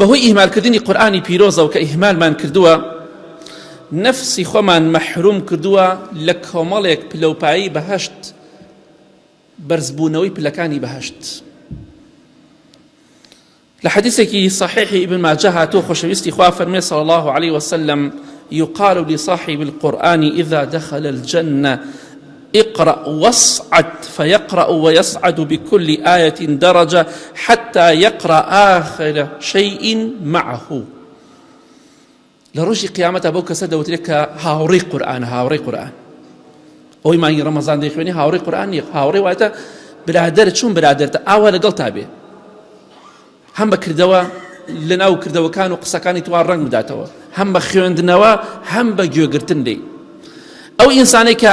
بەهۆی ئیهمالکردنی قورئانی پیرۆزەوە کە ئیهمالمان کردووە نەفسی خۆمان مەحروم کردووە لە کۆمەڵێک پلەوپایی بەهەشت بەرزبوونەوەی پلەکانی بەهەشت لە حەدیثێکی صحیحی ابن ماجه هاتووە خۆشەویستی خوا فەرمێ صلی الله عليه وسلم يقال لصاحب القرآن إذا دخل الجنة اقرأ واصعد فيقرأ ويصعد بكل آية درجة حتى يقرأ آخر شيء معه لە ڕۆژی قیامەتا بەو کەسە دەوترێت کە هاوڕێی قورئانە هاوڕێی قورئان ئەوەی مانگی ڕەمەزان دەیخوێنی هاوڕێی قورئان نییە هاوڕێ واتە برادەر چون برادەرتە ئاوا لەگەڵ تا بێ هەم بە کردەوە لە ناو کردەوەکان و قسەکانی توان ڕەنگ بداتەوە هەم بە خوێندنەوە هەم بە گوێگرتن لێی ئەو ئینسانێک کە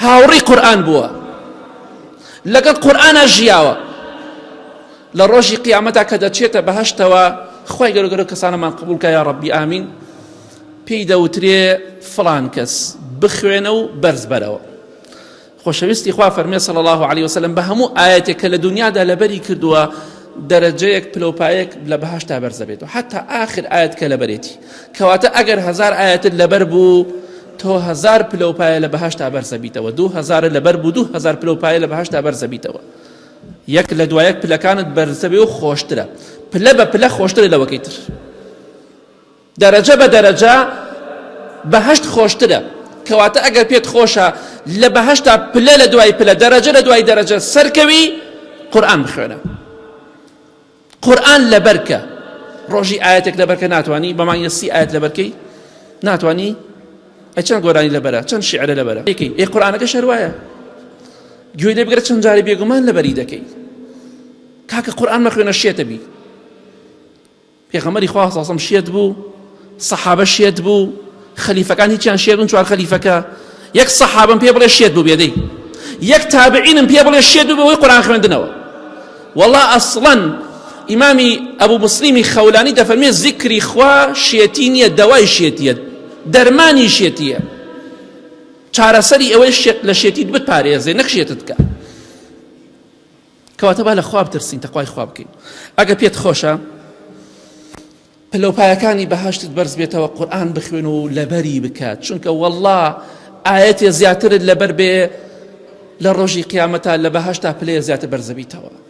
هاوڕی قورئان بووە لەگەڵ قورئانە ژیاوە لە ڕۆژی قیامەتا کە دەچێتە بەهەشتەوە خوای گەورە گەورە کەسانەمان قبوڵ کە یا ڕەبی ئامین پێی دەوترێ فڵان کەس بخوێنە و بەرز بەرەوە خۆشەویستی خوا فەرمێ صلی الله علیه وسلم بە هەموو ئاەتێک کە لە دنیادا لەبەری کردووە دەرەجەیەک پلۆپایەک لە بەهشتا بەرزەبێتەوە حتا ئاخر ئاەت کە لەبەرێتی کەواتە ئەگەر هزار ئاەتت لەبەر بوو تۆ هزار پلۆپایە لە بەهشتا بەرزەبیتەوە دوو هزار لەبەر بوو دوو هزار پلۆپایە لە بەهشتا بەرزەبیتەوە یەک لە دوا یەک پلەکانت بەرزەبێ و خۆشترە پلە بە پلە خۆشترە لەوەکەی تر دەرەجە بە دەرەجە بەهشت خۆشترە کەواتە ئەگەر پێت خۆشە لە بەهشتا پلە لە دوای پلە دەرەجە لە دوای دەرەجە سەرکەوی قورئان بخوێنە قورئان لەبەرکە ڕۆژی ئاەتێک لەبەرکە ناتوانانی بە مانگە سی ئاەت لەبەرکەی ناتوانانی ئەی چەند گۆرانی لەبەرە چەند شیعرە لەبەرە یەکەی ئێ قورئانەکە شەروایە گوێی لێ بگرە چەند جارێ بێگومان لەبەری دەکەی کاکە قورئان مەخوێنە شێتە بی پێغەمبەری خوا ساسم شێت بوو سەحابە شێت بوو خەلیفەکان هیچیان شێت بوون چوار خەلیفەکە یەک سەحابم پێ بڵێ شێت بوو بێدەی یەک تابعینم پێ بڵێ شێت بوو بەهۆی قورئان خوێندنەوە وەڵا ئەسڵەن ئیمامی ئەبوو مسلیمی خەولانی دەفەرمێ زیکری خوا شێتی نییە دەوای شێتیە دەرمانی شێتیە چارەسەری ئەوەی شێت لە شێتیت بتپارێزێ نەک شێتت بکە کەواتە با لە خوا بترسین تەقوای خوا بکەین ئەگە پێت خۆشە پلەوپایەکانی بەهەشتت بەرز بێتەوە قورئان بخوێن و لەبەری بکە چونکە وەڵڵا ئایەتێ زیاترت لەبەر بێ لە ڕۆژی قیامەتا لە بەهەشتا پلەیە زیاتر بەرزەبیتەوە.